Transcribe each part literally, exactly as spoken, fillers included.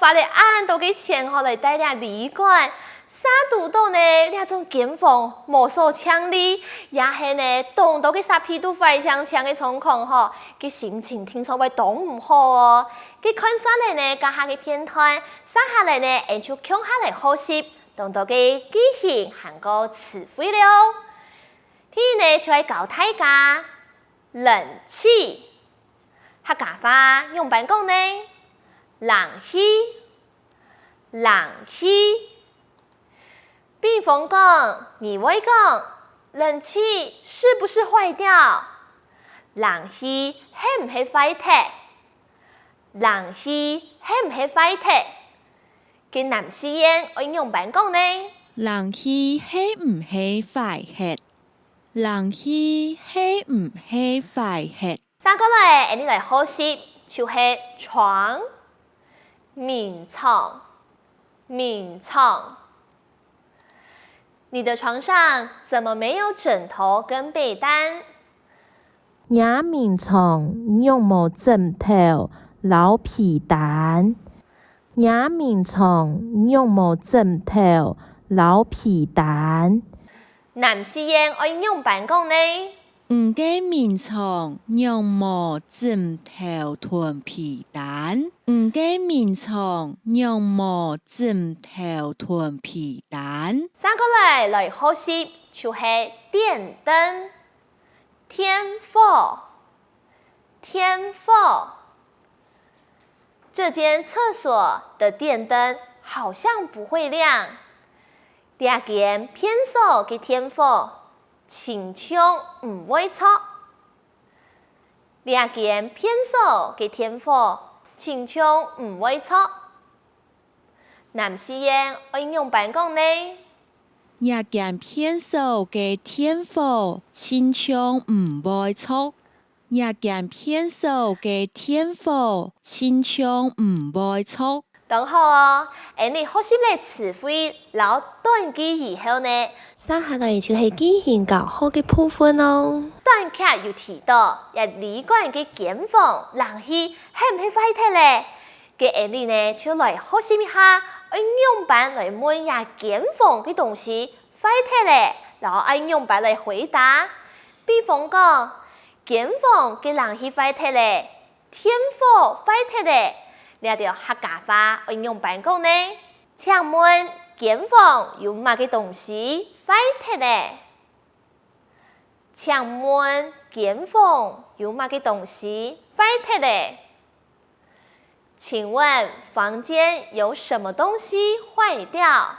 花了恁多个錢吼來戴這旅館，煞堵著呢這種間房無所淨俐，也係呢當多个設備都壞淨淨个狀況吼，佢心情定著會當毋好哦。該看煞了呢這下个片段，續下來呢，𠊎就共下來學習當多个句型還過詞彙了哦。第一呢，就愛教大家冷氣。 客家話仰般講呢？冷氣，冷氣。比方講，你會講：「冷氣是不是壞掉？」冷氣係毋係壞忒？冷氣係毋係壞忒？該南四縣愛仰般講呢？冷氣係毋係壞忒？冷氣係毋係壞忒？ 續過來，𠊎俚來學習，就係床、眠床、眠床。你的床上怎麼沒有枕頭跟被單？你眠床仰無枕頭摎被單？你眠床仰無枕頭摎被單？南四縣愛仰般講呢？ 你个眠床仰無枕頭同被單？你个眠床仰無枕頭同被單？續過來，來學習，就係電燈、電火、電火。這間廁所的電燈好像不會亮。這間便所个電火 親像毋會著。這間便所个電火親像毋會著。南四縣愛仰般講呢？這間便所个電火親像毋會著。這間便所个電火親像毋會著。 當好哦！𠊎俚學習了詞彙摎短句以後呢，續下來就係句型教學个部分哦。短劇有提著，這旅館个間房冷氣係毋係壞忒了？該𠊎俚呢就來學習一下，愛仰般來問這間房个東西壞忒了，摎愛仰般來回答。比方講，間房个冷氣壞忒了， 電火壞忒了，這兜客家話愛仰般講呢？請問間房有麼个東西壞忒了？請問間房有麼个東西壞忒了？請問房間有什麼東西壞掉？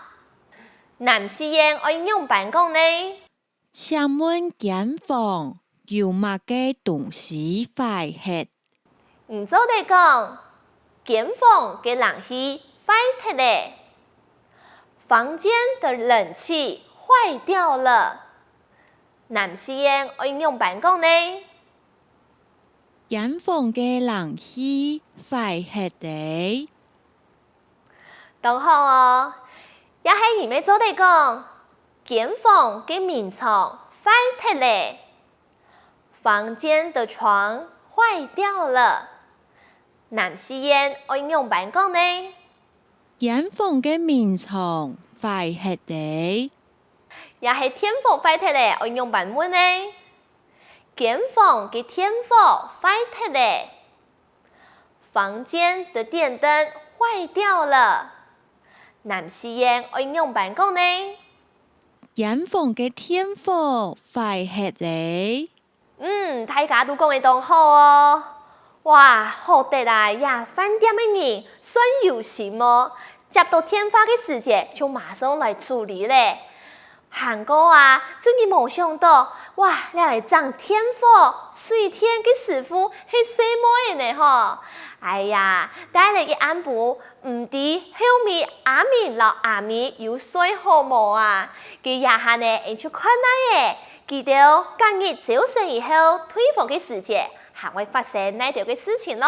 南四縣愛仰般講呢？ 請問間房有麼个東西壞忒？你做得講：「間房个冷氣壞忒了。」「房間的冷氣壞掉了。」南四縣愛仰般講呢？ 間房个冷氣壞忒了。當好哦！也係你乜做得講：「間房个眠床壞忒了。」「房間的床壞掉了。」南四縣愛仰般講呢？ 間房个眠床壞忒了。也係電火壞忒了，愛仰般問呢？間房个電火壞忒了。房間的電燈壞掉了。南四縣愛仰般講呢？間房个電火壞忒了。 嗯，大家都講得當好哦！哇，好得啊，這飯店个人算有心哦！接著電話个時節就馬上來處理了。還過啊，真个無想著，哇，這來整電火、水電个師傅係細妹仔呢吼！哎呀，戴了一暗晡，毋知後尾阿明摎阿咪有睡好無啊？該這下呢，𠊎就看哪仔， 佢兜隔日朝晨以後退房个時節，還會發生哪兜个事情咯？